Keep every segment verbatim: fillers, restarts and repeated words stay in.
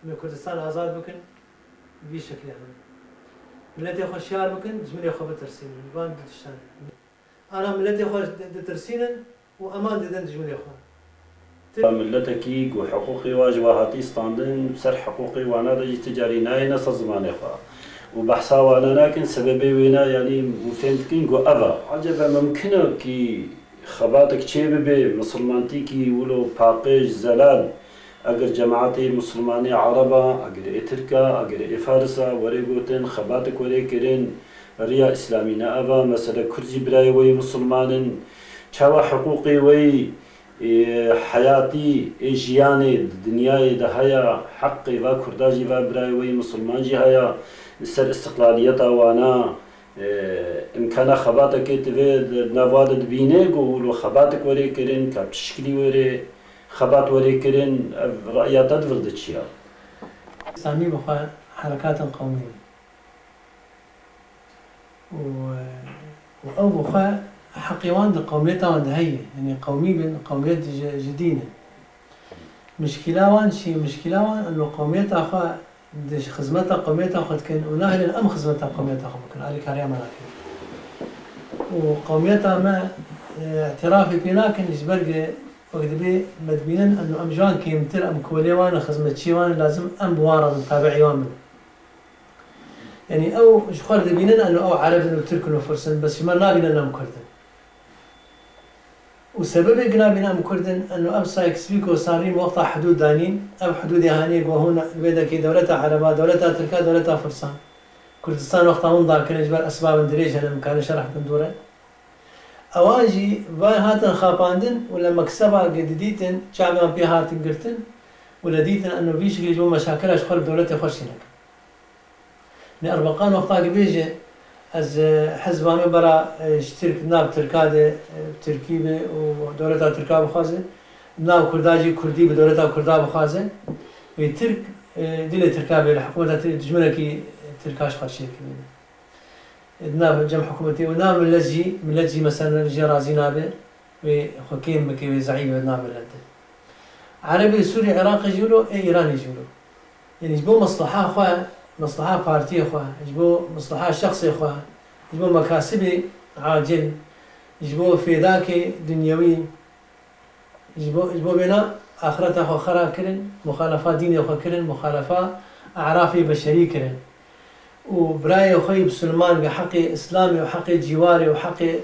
Em ê Kurdistan azad bikin, vî şeklê hene. Miletê xwe şiyar bikin, dijminê xwe bitirsînin. Van du tiştan. Ana miletê xwe di-, ditirsînin û eman didin dijminê xwe. Miletekî ku hiqûqê wa ji wa hatî standin, ser hiqûqê wana de jî ti carî nayêne ser zimanê xwe û behsa wana nakin, sebebê wêna, yanî hûn fêm dikin ku ev e. Ecebe mimkin e kî xebatek çê bibe, misilmantîkî wilo paqij, zelal, eger cemaetê misilmanê Ereba, eger ê Tirka, eger ê Farisa, were gotin, xebatek were kirin, riya Îslamî ne ev e, mesele Kurd jî birayê we yê misilman in, çawa hiqûqê we yê, ê, heyatî, ê jiyanê di dinyayê de heye, heqê va Kurda jî, va birayê we yê misilman jî heye, li ser îstiqlaliyeta wana, e, îmkana xebatekê divê di nav wa de dibîne ku wilo xebatek were kirin, ka bi çi şikilî were xebat were kirin, ev re'ya te di vir de çi ya? Samî bi xwe herekatên qewmî ne. Û, û ew bi xwe heqê wan di qewmiyeta wan de heye. Yanî qewmî bin, qewmiyet ji, ji dîn e. Mişkîla wan çi? Mişkîla wan eno qewmiyeta xwe di xizmeta qewmiyeta xwe dikin û nahêlin em xizmeta qewmiyeta xwe bikin, alîkariya me nakin. Û qewmiyeta me, e, îtirafê pê nakin ji ber ku wek dibê me dibînin eno em ji wan kêmtir, em kolê wan in, xizmetçiyê wan in, lazim em bi wan re bin, tabi'î wan bin. Yanî ew ji xwe re dibînin eno ew Ereb in û Tirk in û Firs in, bes ji me nabînin em Kurd in. Û sebebê ku nabînin em Kurd in, eno ev Sykes-Picot sanrîm wexta hidûd danîn, ev hidûdê hanê ku hûn li vê dekê dewleta Ereba, dewleta Tirka, dewleta Firsan. Kurdistan wexta hûn dakirin ji ber esbabên dirêj hene, em karin şerh bikin dû re. Ewan jî van hatin xapandin û li mekseba ku didîtin çavê wan pê hatin girtin û li dîtin eno vî şiklî ji bo meşakila ji xwe li dewletê xwe çênekin. Nê Erbeqan wexta ku bêje, ez, e, hizba me bera, e, ji Tirk, nav Tirka de, e, Tirkî be û dewleta Tirka bixwaze, nav Kurda jî Kurdî bi dewleta Kurda bixwaze, wê Tirk, e, dilê Tirka bê, li hikûmeta Tirk dijminekî Tirka ji xwe çêkirîne. E, di nav cem hikûmetê û nav milet jî, milet jî mesela jê razî nabe. Wê xwe kêm bike, wê zeîf be nav milet de. Erebê Sûrî, Iraqê jî wilo, ê Îranê jî wilo. Yanî ji bo mesleha xwe, mesleha partiyê xwe, ji bo mesleha şexsê xwe, ji bo mekasibê acil, ji bo fêdakê dinyewî, ji bo, ji bo vêna axireta xwe xera kirin, muxalefa dînê xwe kirin, muxalefa e'rafê beşerî kirin. Û birayê xwe yê bisilman bi heqê Îslamê û heqê cîwarê û heqê,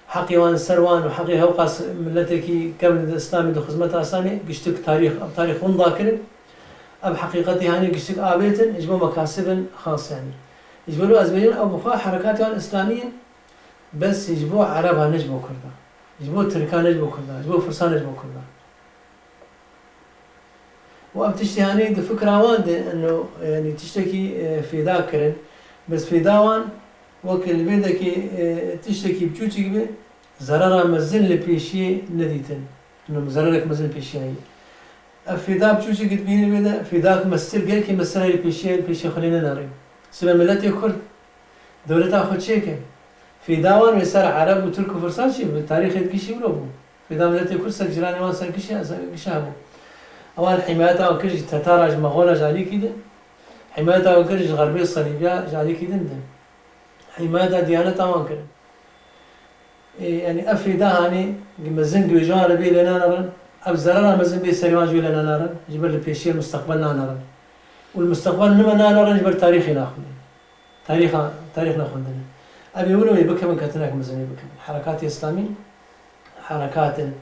heqê wan ser wan û heqê hewqas miletekî kevn di Îslamê di xizmeta Îslamê giştik tarîx, ev tarîx winda kirin. Ev heqîqetê hanê giştik avêtin ji bo mekasibin xas yanî. Ji bo ez bêjim ew bi xwe herekatê wan Îslamî ye, bes ji bo Ereba ne ji bo Kurda. Ji bo Tirka ne ji bo Kurda. Ji bo Firsa ne ji bo Kurda. Û ev tiştê hanê di fikra wan de eno, yanî tiştekî, e, fêda kirin. Bes fêda wan weke li vê dekê, e, tiştekî biçûçik be, zerara mezin li pêşiyê nedîtin. Eno zerarek mezin li pêşiya ye. Ev fêda biçûçik dibînin vê de, fêdak mestir gelkî mestir heye li pêşiya, li pêşiya xwe lê nenare. Sibe miletê Kurd dewleta xwe çêke. Fêda wan wê ser Ereb û Tirk û Firsan çi bi tarîxê di gişî wilo bû. Fêda miletê Kurd ser cîranê wan ser gişe, ser gişe hebû. Ewan hîmayeta wan kir ji Tetara, ji Mexola, ji alîkî din. Hîmayeta wan kir ji Xerbê Selîbiya, ji alîkî din de. Hîmayeta diyaneta wan kirin. Ê, yanî ev fêda hanê mezin gi ji wan re bê lê nanerin. Ev zerara mezin bê serê wan ji wê lê nanerin. Ji ber li pêşiya misteqbel nanerin. Û li misteqbel nime nanerin ji ber tarîxê naxwînin. Tarîxa, tarîx nexwendine. Ev ê wilo wê bikevin ketinek mezin wê bikin. Herekatê Îslamî, herekat in.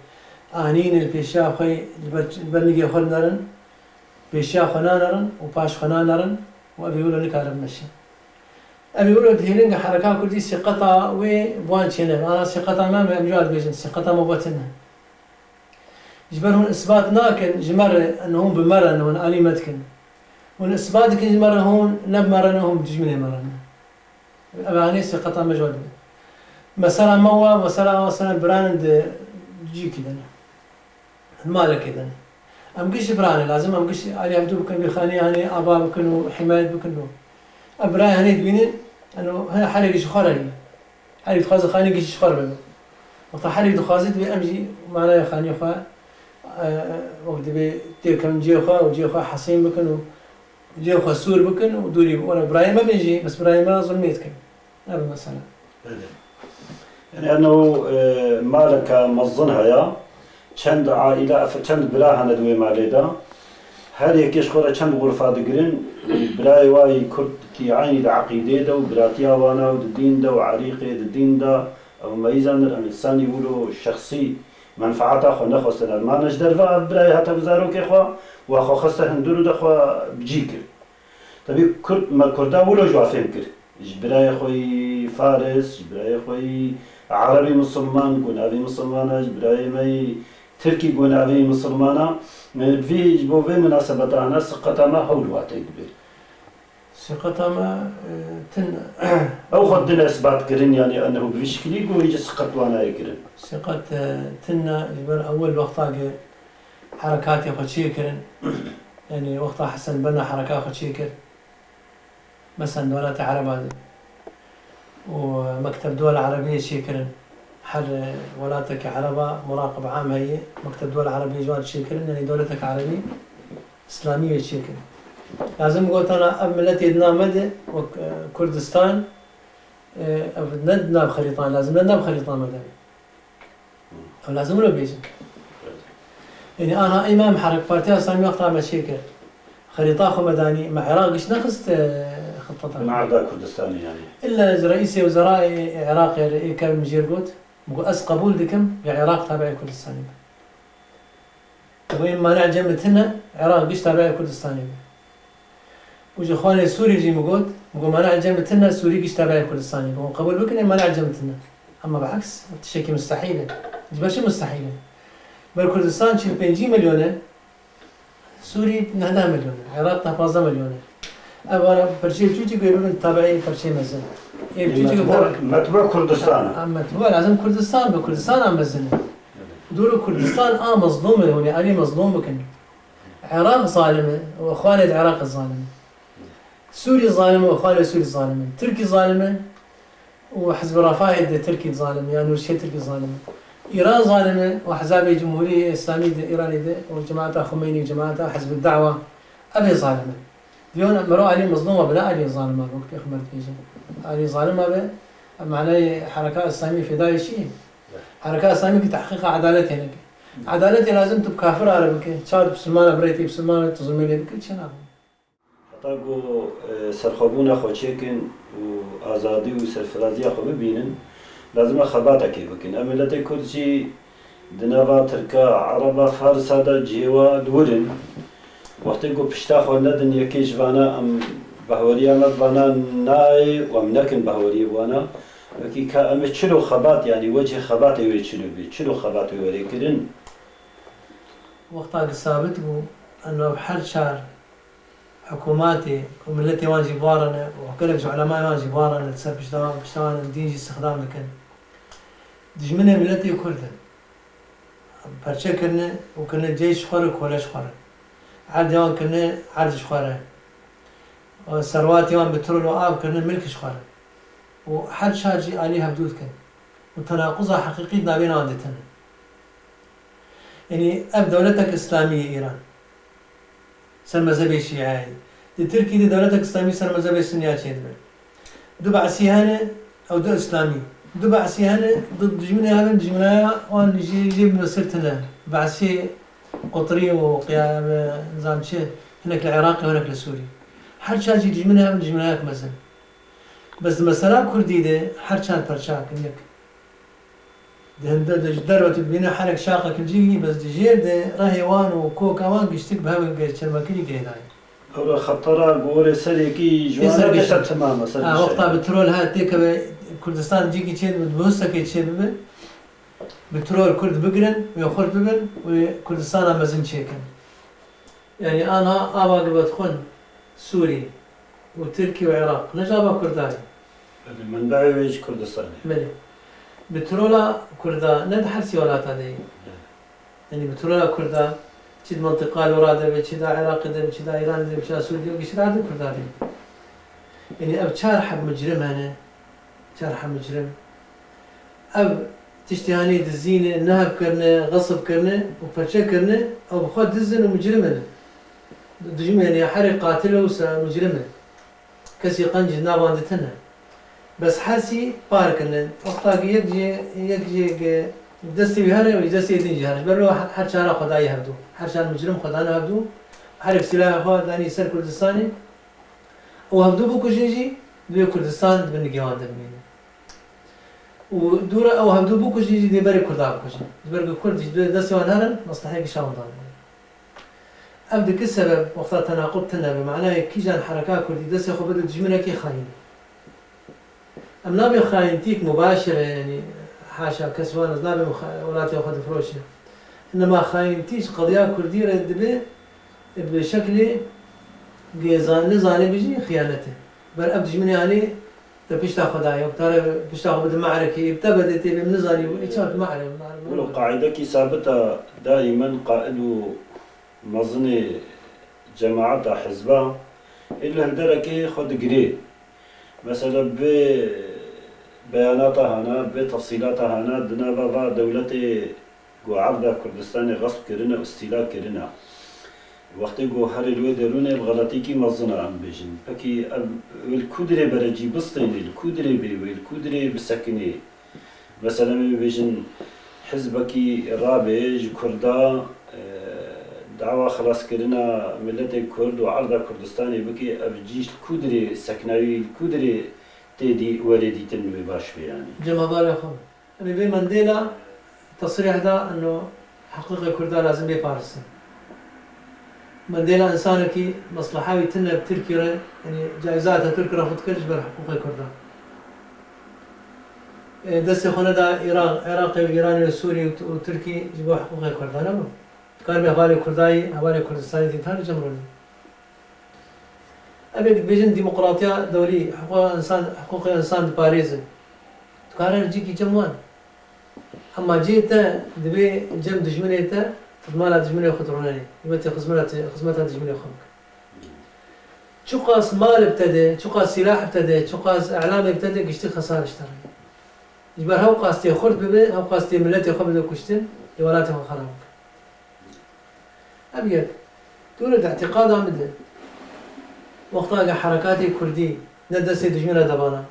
Anîn li pêşiya xwe, li ber, li ber nigê xwe nerin, pêşiya xwe nanerin û paş xwe nanerin û ev ê wilo nikarin meşin. Ev ê wilo dihêlin ki hereka Kurdî sîqeta wê bi wan çênebe. Ana sîqeta me, em jî dibêjin, sîqeta me bo tune. Ji ber hûn isbat nakin, ji me re, eno hûn bi me re ne, hûn alî me dikin. Hûn isbat dikin ji me re, hûn ne bi me re ne, hûn bi dijminê me re ne. Ev hanê sîqeta me ji we dibe. Mesela me wa, mesela, mesela biranin di cîkî de ne. Di malekê de ne. Em giş ji biranê, lazim em giş alî hevdû bikin, vê xanê hanê ava bikin û hîmayet bikin û. Ev birayê hanê dibînin, eno, he, herêk ji xwe re ye. Herî dixwaze xanî giştî ji xwe re bibe. Wexta herî dixwaze divê em jî manaya xanî xwe, e, wek divê têkevin cihê xwe û cihê xwe hesîn bikin û Cihê xwe sûr bikin û dûrî bin. Were birayê me bin jî, bes birayê me zulmê dikin. Ev e mesela. Belê. Yani, eno, e, maleke mezin heye. Çend aîle, çend bira hene di wê malê de. Her yekê ji xwe re çend xurfa digirin. Birayê wa yî Kurd kî eynî di eqîdê de û biratiya wana û di dîn de û erîqê di dîn de. Ew meyî zanir, em însanî wilo şexsî menfaeta xwe nexwestine. Mane ji derve ev birayê hate bi zarokê xwe, wa xwe xiste hundir û de xwe bi cî kir. Tebî Kurd, me Kurda wilo ji wa fêm kir. Ji birayê xwe yî Faris, ji birayê xwe yî Erebî Misilman, ku navê Misilman e, ji birayê me yî Tirkî, ku navê yî Misilman e. Me bi vî, ji bo vê minasebeta hene siqeta me hewl wa tê dibê. Siqeta me, e, tune. Ew xwe din isbat kirin, yani ennehu bi vî şikilî, ku hîç siqet wa nayê kirin. Siqet, e, tune, ji ber ewil wexta ke herekatê xwe çêkirin, yani wexta Hesen Benna hereka xwe çêkir, Mesela Dewleta Ereba de û Mekteb Duwel Erebiyê çêkirin. Her, e, welateke Ereba muraqib am heye. Mekteb Duwel Erebiyê ji wan çêkirin, yani dewleteke Erebî, Îslamî wê çêkirin. Lazim gotana ev miletê di nav me de wek, e, Kurdistan, e, ev ne di nav xerîtan, lazim ne di nav xerîtan me de. Ew lazim wilo bêjin. Yani anha ê me em herek Partiya Îslamî wexta me çêkir. Xerîta xwe me danî, me Iraq giş nexist, e, xiteta. Merda Kurdistanê yani. Îlla ji reîsê wezerayê Iraqê re ê kevim jêr got, min got, ez qebûl dikim, ya Iraq tabiê Kurdistanê be. Wê mane cem tine, Iraq giş tabiê Kurdistanê be. Û ji xwanê Sûrî jî min got, min got, mane cem tine, Sûrî giş tabiê Kurdistanê be. Hûn qebûl bikin, ê mane cem tine. Ama bi aks, tiştekî mustehîl e. Ji ber çi mustehîl e? Ber Kurdistan çil pêncî milyon e, Sûrî neh milyon e, Iraq da pazdeh milyon e. Ev ara perçê çûçik wê bibin tabiê perçê mezin. Ê çûçik Metbu, metbu Kurdistan e. Ha, metbu lazim Kurdistan be, Kurdistan a mezin e. Dûr Kurdistan a mezlûm e, hûn ê alî mezlûm bikin. Iraq zalim e, û xalê di Iraq zalim e. Sûrî zalim e, û xalê Sûrî zalim e. Tirkî zalim e, û Hizb Refahê di Tirkî zalim e, ya Nûrşê Tirkî zalim e. Îran zalim e, û Hizabê Cumhurî Îslamî di Îranê de, û cemaeta Xumeynî û cemaeta Hizb Da'wa, ev ê zalim e. Diyon mero alî mezlûma bine alî zalima be, wek Pêxember dibêje. Alî zalima be, manayê hereka Îslamî fêdayê çi ye? Hereka Îslamî ki tehqîqa edaletê neke. Edaletê lazim tu bi kafir are bike, çawa tu bisilmana birê tê bisilmana tu zulmê lê bike, çi nabe? Heta ku, e, serxwebûna xwe çêkin û azadî û serfiraziya xwe bibînin, lazim e xebatekê bikin. Em miletê Kurd jî di nava Tirka, Ereba, Farisa de cihê wa li wir in. Wextê ku pişta xwe nedin yekê ji vana, em behweriya me bi vana nayê û em nekin behweriyê bi wana. Wekî ka em ê çilo xebat, yanî wecihê xebatê wê çilo bê, çilo xebat wê were kirin. Wexta ki sabit bû, em nav her çar hikûmatê û miletê wan jî bi wan re ne û gelek ji ulemayê wan jî bi wan re ne, li ser pişta wan, pişta wan in, dîn jî îstixdam dikin. Dijminê miletê Kurd in. Perçe kirine û kirine ceyş ji xwe re, kole ji xwe re. Erdê wan kirine erd ji xwe re. Û serwatê wan bi trol û av kirine milk ji xwe re. Û her çar jî alî hevdû dikin. Û tenaquza heqîqî di navbêna wan de tune. Yanî ev dewletek îslamî ye Îran. Ser mezhebê şîeyê. Di Tirkî de dewletek îslamî ser mezhebê sunniya çêdibe. Du Be'sî hene, ew du îslamî. Du Be'sî hene, du dijminê hev in, dijminaya wan jî, jê bi Misir tune. Be'sî Qutrî û qiya-, nizam çi, hinek li Iraqê, hinek li Sûrî. Her çar jî dijminê hev in, dijminayek mezin. Bes di mesela Kurdî de her çar perçak in, yek. Di hinde de ji derve tu dibîne herek şaqek li cihî, bes di jêr de rehê wan û koka wan giştik bi hev ge-, çermekirî girêdayî. Ew re xetera gorê serekî ji Ê wan ser re giştin. Ser temam e, ser Ha, giştin. Wexta bi trol ha têkeve Kurdistan cîkî çê dibe, bi husekê çê bibe, bi trol Kurd bigirin, wê xurt bibin, wê Kurdistana mezin çêkin. Yanî anha ava gi vedixwin Sûrî û Tirkî û Iraq ne ji ava Kurda ye. Belê, menbeê wê ji Kurdistanê. Belê. Bi trola Kurda ne di her sî welata de ye. Belê. Yanî bi trola Kurda çi di mintiqa Lora de be, çi da Iraqê de be, çi da Îranê de be, çi da Sûriyê de be, çi da erdê Kurda de. Yanî ev çar heb micrim hene. Çar heb micrim. Ev tiştê hanê dizîne, neheb kirine, xesib kirine û perçe kirine, ew bi xwe diz in û micrim in. Dijmin, yanî herê qatil e wisa mucrim e. Kesî qencî nav wan de tune. Bes hersî par kirine. Wexta ku yek jê, yek jê ku destê wî here, wî destê din jî here. Ji ber wê her, her çara xwe dayî hevdû. Her çar mucrim xwe dane hevdû. Herek sîlahê xwe danî ser Kurdistanê. Ew hevdû bikujin jî, divê Kurdistan di bin nigê wan de bimîne. Û dû re ew hevdû bikujin jî, divê berê Kurda bikujin. Ji ber ku Kurd jî divê destê wan herin, mesleheyê gişa wan dane. Ev dike sebeb wexta tenaqud tune be, manayê kîjan hereka Kurdî destê xwe bide dijminekî xayîn. Em nabê xayîntîk mubaşir e, yanî haşa kes wan ez nabê mixa-, welatê xwe difiroşe. Inema xayîntî ji qediya Kurdî re dibe, e, bi şeklê gê zan-, nizanê bijî xiyanet e. Ber ev dijminê anî te pişta xwe daye, te re pişta xwe bide me'rekê, bi te bede tê bê min nizanî bû, ê çawa tu me're, me're, Wilo me're. Qaîdekî sabit e, daîmen qaîd û mezinê cemaeta hizba, ê li hilderekê xwe digirê. Mesela bi beyanata hana, bi tefsîlata hana, di nava va dewletê ku erda Kurdistanê xesp kirine û îstîla kirine. Wextê ku herê li wê derûnê bi xeletîkî mezin e, em bêjin. Pekî ev, wê li ku dirê bere cî bistênê, li ku dirê bê wê, li ku dirê bisekinê? Mesela, em ê bêjin, hizbekî rabe ji Kurda, e, dawa xelaskirina miletê Kurd û erda Kurdistanê bike, ev cî ji ku dirê seknayî, li ku dirê tê dî-, werê dîtin wê baş be, yanî? Cem hevalê xwe. Em ê vê Mandela tesrîh da, eno heqûqê Kurda lazim bê parastin. Mandela insanekî mesleha wî tune bi Tirkî re, yanî cayîza Atatürk re xwe dikir ji ber heqûqê Kurda. Ê, destê xwe neda Îran, Iraqê û Îranê û Sûrî û, û Tirkî ji bo heqûqê Kurda, ne bo? Dikaribê hevalê Kurdayî, hevalê Kurdistanê dî tane cem rûnî. Ev ê dibêjin demokratiya dewlî, hiqûqa însan, hiqûqê însan diparêzin. Dikare li cîkî cem wan. Hema cihê te divê cem dijminê te, tu di mala dijminê xwe dirûnenê. Divê tu xizmeta, xizmeta dijminê xwe bike. Çiqas mal bi te de, çiqas sîlah bi te de, çiqas îlamê bi te de, giştî xesar ji te re. Ji ber hewqas tê xurt bibe, hewqas tê miletê xwe bide kuştin, ê welatê xwe xerab bike. Ev yek. Tu li îtîqada min de, wexta ke herekatê kurdî ne destê dijmina de bana,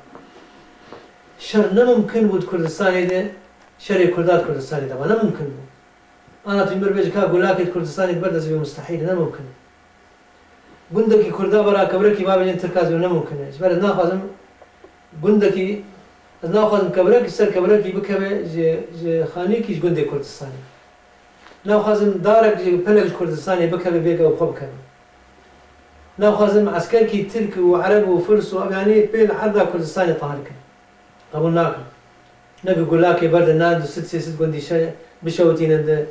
şer ne mumkin bû di Kurdistanê de, şerê kurda di Kurdistanê de bana, ne mumkin bû. Ana tu ji min re bêje ka gulakê di Kurdistanê de berdest bê, mustehîl e, ne mumkin e. Gundekî kurda bera kevrekî bavêjin tirka zî ne mumkin e. Ji ber ez naxwazim gundekî, ez naxwazim kevrek ji ser kevrekî bikeve ji, ji xanîkî ji gundê Kurdistanê. Naxwazim darek ji pelek ji Kurdistanê bikeve vê ke ew xwe bikeve. Naxwazim eskerkî Tirk û Ereb û Firs û ev yanî pê li erda Kurdistanê tahir kin. Qebûl nakim. Ne ku gulakê berdin, narin du sed sê sed gundî şe-, bişewitînin di,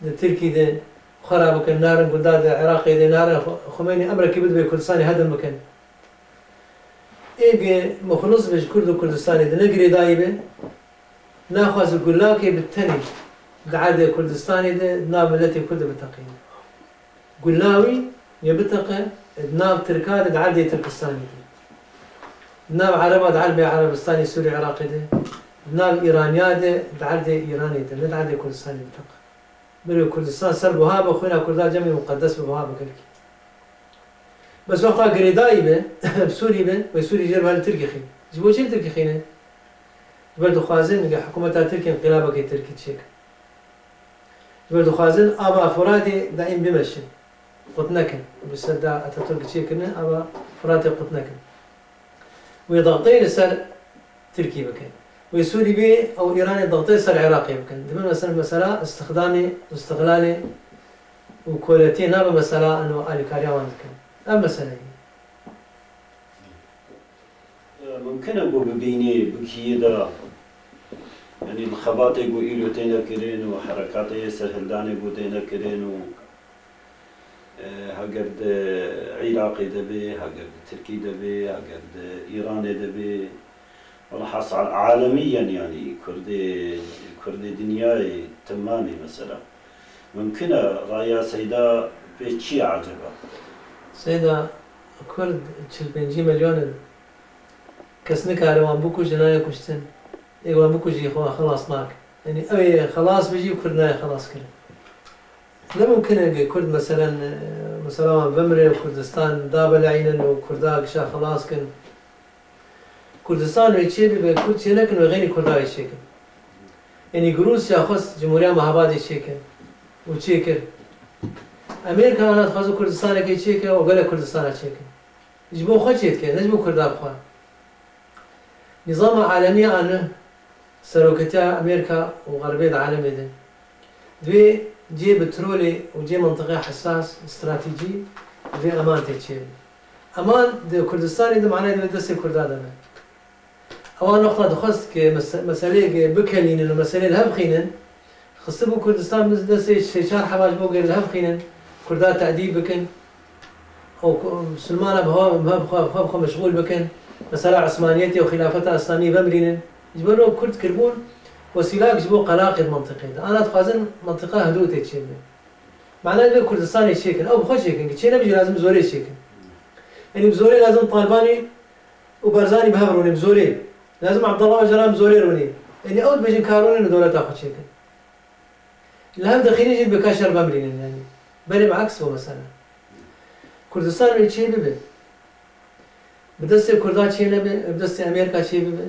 di Tirkî de, xwe rabikin, narin gunda di Iraqê de, narin Xu-, Xumeynî emrekî bidibê Kurdistanê hedim bikin. Ê ge muxlis be ji Kurd û Kurdistanê de, ne girêdayî be, naxwaze gulakê bi tenê di erdê Kurdistanê de, di nav miletê Kurd de biteqîne. Gula wî yê biteqe di nav Tirka de di erdê Tirkistanê de. Di nav Ereba di erbê Erebistanê Sûrî Iraqê de. Di nav Îraniya de di erdê Îranê de, ne di erdê Kurdistanê biteqe. Berê Kurdistan ser buha be, xwîna Kurda cemê muqedes be buha be gelkî. Bes wexta girêdayî be, bi Sûrî be, wê Sûrî jê re li Tirkî xîn. Ji bo çi li Tirkî xîne? Ji ber dixwazin ge hikûmeta Tirkî înqilabekê Tirkî çêke. Ji ber dixwazin ava Furatê daîm bimeşin. Qut nekin. Bi ser da Atatürk çêkirine, ava Furatê qut nekin. Wê daxteyê li ser Tirkî bikin. Wê Sûrî bê ew Îranê daxteyê ser Iraqê bikin. Dibin mesela, mesela istixdamê, istixlalê û koletiyê nabe mesela eno alîkariya wan dikin. Ev mesele ye. Mumkin e ku bibînî, bigihî da, yanî bi xebatê ku îro têne kirin û herekatê serhildanê ku têne kirin û, e, heger di Iraqê de be, heger di Tirkî de be, heger di Îranê de be, welhasal alemiyen, yanî Kurdê, Kurdê dinyayê temamê mesela. Mumkin e raya Seyda pê çi ye acaba? Seyda, Kurd çil pêncî milyon in. Kes nikare wan bikuje, nayê kuştin. Ê wan bikujî xwe xelas nake. Yanî ew ê xelas bijî, Kurd nayê xelas kirin. Ne mumkin e ke Kurd meselen, e, Selama bimre û Kurdistan dabeleyînin û Kurda gişa xelas kin. Kurdistan wê çê bibe, Kurd çê nekin wê xeynî Kurda wê çêkin. Yanî Rûsya xwest Cumhuriya Mehabadê çêke û çêkir. Amerîka ana dixwaze Kurdistanekê çêke û gelek Kurdistana çêke. Ji bo xwe çêdike, ne ji bo Kurda bi xwe. Nîzama alemiya a nû, seroketiya Amerîka û Xerbê di alemê de, divê cihê bi trolê û cihê mintiqê hesas, stratejî, divê eman tê çêbin. Eman di Kurdistanê de manayê divê destê Kurda de be. Ewa noqta dixwest ke mese-, meseleyê ke bikelînin û meseleyê li hev bixînin, xistibû Kurdistan bi destê sê çar heva ji bo gel li hev bixînin, Kurda tedîb bikin û ku-, Musulmana bi xwe, bi xwe, bi xwe, bi xwe meşxûl bikin. Mesela Osmaniyetê û Xilafeta Îslamî vemirînin. Ji bo Kurd kiribûn wesîlak ji bo qelaqê di mintîqê de. Ana dixwazin mintîqa hidûtê çêbibe. Mena divê Kurdistanê çêkin. Ew bi xwe çêkin. Ki çê nebijî lazim bi zorê çêkin. Yanî bi zorê lazim Talibanî û Barzanî bi hev rûnê bi zorê. Lazim Abdullah Ocalan bi zorê rûnê. Yanî ew dibêjin ka rûnê li dewleta xwe çêkin. Li hev dixînin jî dibê ka şer vemirînin yanî. Belê bi eks bo mesela. Kurdistan wê çê bibe. Bi destê Kurda çê nebe, bi destê Amerîka çê bibe.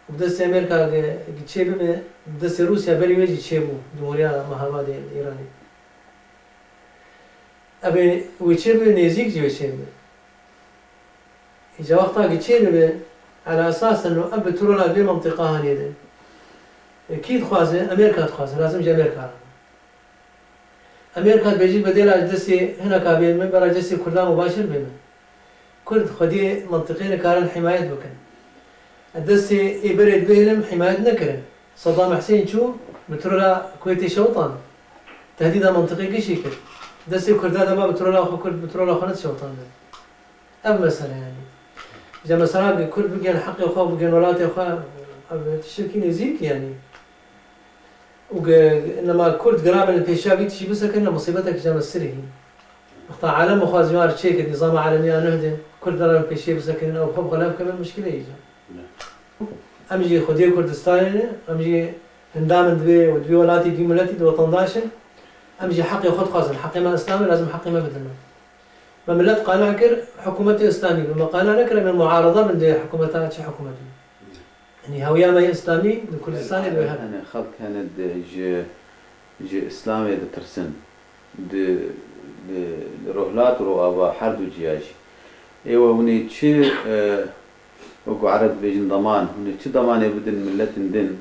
Bi destê Amerîka ge, ge çê bibe, bi destê Rûsya berî wê jî çê bû, Cumhuriya Mehabadê Îranê. Ev ê wê çê bibe, nêzîk jî wê çê bibe. Îca wexta ki çê bibe, ala esas no ev bi trola vê mintîqa hanê de. E, kî dixwaze? Amerîka dixwaze, lazim ji Amerîka re. Amerîka dibêjî bedêla ji destê hineka bê min, bera ji destê Kurdan mubaşir bê min. Kurd xwediyê mintîqê nikarin himayet bikin. Destê ê berê dibêhlim himayet nekirin. Sedam Husên çû, bi trola Kuwêtê şewtan. Tehdîda mintîqê gişî kir. Destê Kurda de ma bi trola xwe Kurd bi trola xwe nedişewtandin. Ev mesele yanî. Îca mesela bi Kurd bigên heqê xwe, bigên welatê xwe, ev tiştekî nêzîk yanî. Û ge-, nema Kurd girabin li pêşiya vî tişî bisekirine, musîbetek îca mesirê hîn. Wexta alem bi xwe ziwar çêkir, nîzama alemiya nuh de, Kurd girabin pêşiyê bisekirin, ew xwe bi xwe lev kevin, muşkilê îca. Ne. Em jî xwediyê Kurdistanê ne, em jî hinda min divê û divê welatî, divê miletî di wetandaş in. Em jî heqê xwe dixwazin. Heqê me Îslam e, lazim heqê me bidin me. Me milet qane kir, hikûmetê Îslamî be. Me qane nekir, em ê muarada bin dê hikûmeta çi hikûmetî. Yanî hewiya me yê Îslamî di Kurdistanê de hebe. Hene xelk hene di, ji, ji Îslamê ditirsin. Di, di, di rohlat û roava her du ciya jî. Êwe hûn ê çi, e, wekî ereb dibêjin deman, hûn ê çi demanê bidin miletin din,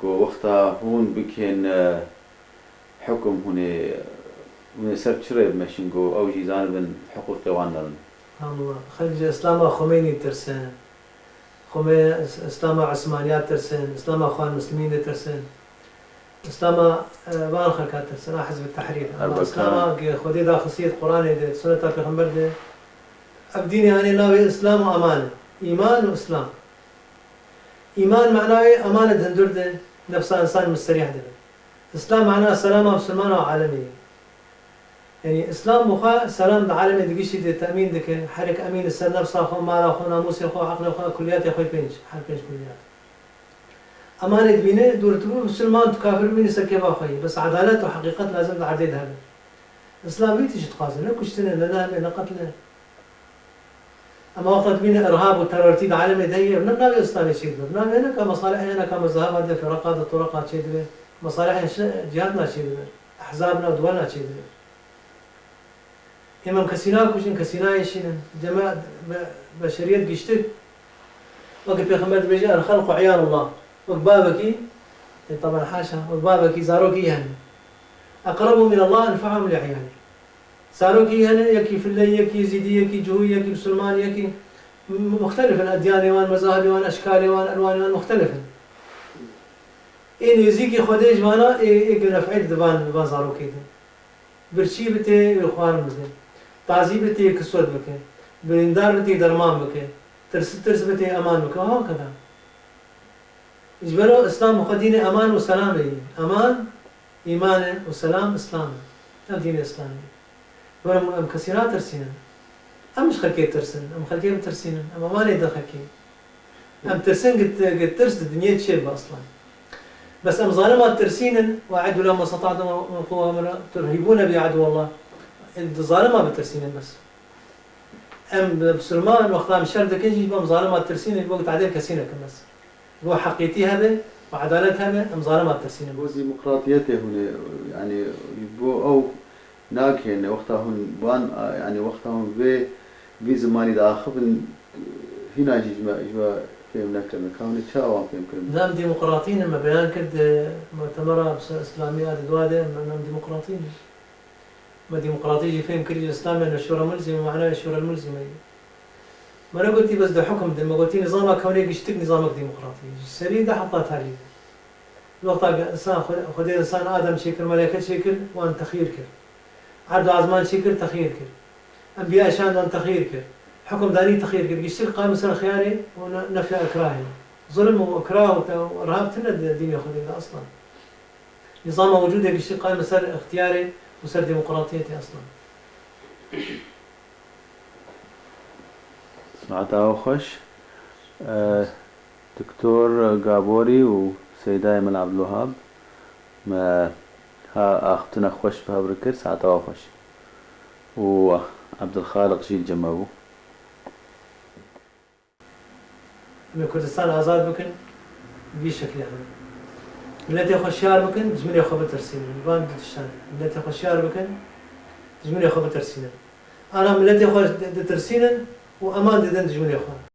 ku wexta hûn bikên, e, Hukm hûn ê, hûn ê ser çi rê bimeşin ku ew jî zanibin hiqûqê wan nebin? Elhamdulillah. Xelk ji Îslama Xumênî tirsin. Xumê-, Îslama Osmaniya tirsin. Îslama Xwan Muslimîn de tirsin. Îslama, e, van xelka tirsin. A Hizb Tehrîr. Ama Erbekan. Îslama ki Xwedê daxisiye di Quranê de, di Suneta Pêxember de. Ev dînê anê navê Îslam û Eman e. Îman û Îslam. Îman manayê eman e di hundir de, nefsa însan misterîh dibe. Îslam mana selama misilmana û alemê ye. Yanî Îslam bi xwe selam di alemê di giştî de temîn dike, herek emîn li ser nefsa xwe, mala xwe, namûsê xwe, eqlê xwe, kuliyatê xwe pênc, her pênc kuliyat. Emanê dibîne, dûr tu bû misilman, tu kafir bînî ser kêfa xwe yî. Bes edalet û heqîqet lazim di erdê de hebe. Îslam vî tişt dixwaze, ne kuştin e, ne nehb e, ne qetil e. Ema wexta dibîne irhab û terorîtî di alemê de heye, ev ne bi navê Îslamê çêdibe. Bi navê hineka mesalihê hineka mezheba de, firqa de, tureqa çêdibe. Mesalihên şi-, cihadna çêdibe. Ehzabna, duwelna çêdibe. Êm em kesî nakujin, kesî nayêşînin. Cema-, be-, beşeriyet giştik. Weke Pêxember dibêje, "El-xelqu iyalullah." Wek bavekî, e, taban haşa, wek bavekî zarokî hene. "Eqrebu minallah enfa'uhum li iyalih." Zarokî hene, yekî filleyî, yekî zîdî, yekî cuhûyî, yekî misilman, yekî m-, muxtelif in edyanê wan, mezahibê wan, eşkalê wan, elwanê wan muxtelif in. Ê nêzîkî Xwedê ji vana ê, ê ku nef'ê dide van, van zarokê de. Birçî bite, ê xwarin bide. Tazî bite, ê kiswet bike. Birîndar bite, ê derman bike. Tirs, tirs bite, ê eman bike. Hakeda. Ji ber o Îslam xwe dînê eman û selamê ye. Eman, îman e û selam, Îslam e. Ev dînê Îslamê ye. Ji ber em, em kesî natirsînin. Em ji xelkê tirsin. Em xelkê bitirsînin. Em emanê din xelkê. Em tirsin, gi, gi tirs di dinyê çê bibe aslan. Bes em zalima tirsînin, "Ve e'iddu lehum mestata'tum min quwwe ve min turhibûne bi aduwallah." Em di zalima bitirsînin bes. Em bi Musulman wexta em şer dikin jî, em zalima tirsînin, ji bo ku tadê kesî nekin bes. Ji bo heqîtî hebe û edalet hebe, em zalima tirsînin Bo bes. demokratiyetê hûn ê, yanî ji bo ew nagihêne, wexta hûn ban, yanî wexta hûn vê, vî zimanî diaxivin, hîna jî ji me, ji me fêm nekirine. Ka hûn ê çawa wan fêm kirin? Dem demokratî ne, me beyan kir di mutemera Îslamî ya di dua de, em, em demokratî ne. Me demokratî jî fêm kirî ji Îslamê, ne şûra mulzîme, manaya şûra mulzîme ye. Me negotî bes di hukm de, me gotî nizama kewnê giştik nizamek demokratî ye. Ji serî de heta tarî de. Wexta ke insan, Xwe-, Xwedê insan Adem çêkir, meleke çêkir, wan texyîr kir. Erd û azman çêkir, texyîr kir. Enbiya şandan texyîr kir. Hukmdarî texyîr kir. Giştik qayim ser xiyarê û ne-, nefya ikrahê. Zulm û ikrah û te-, û irhab tune di dînê Xwedê de aslan. Nizama wicûdê giştî qayim li ser îxtiyarê û ser demokratiyetê eslan. Saeta we xweş. Doktor Gaborî û Seydayê Mela Abdulwehab me ha axiftina xweş bi hev re kir, saeta we xweş. Û Abdulxaliq jî li cem me bû. Em ê Kurdistan azad bikin, bi vî şeklê hene. Miletê xwe şiyar bikin, dijminê xwe bitirsînin. Li van du tiştan e. Miletê xwe şiyar bikin, dijminê xwe bitirsînin. Ana miletê xwe di-, ditirsînin û eman didin dijminê xwe.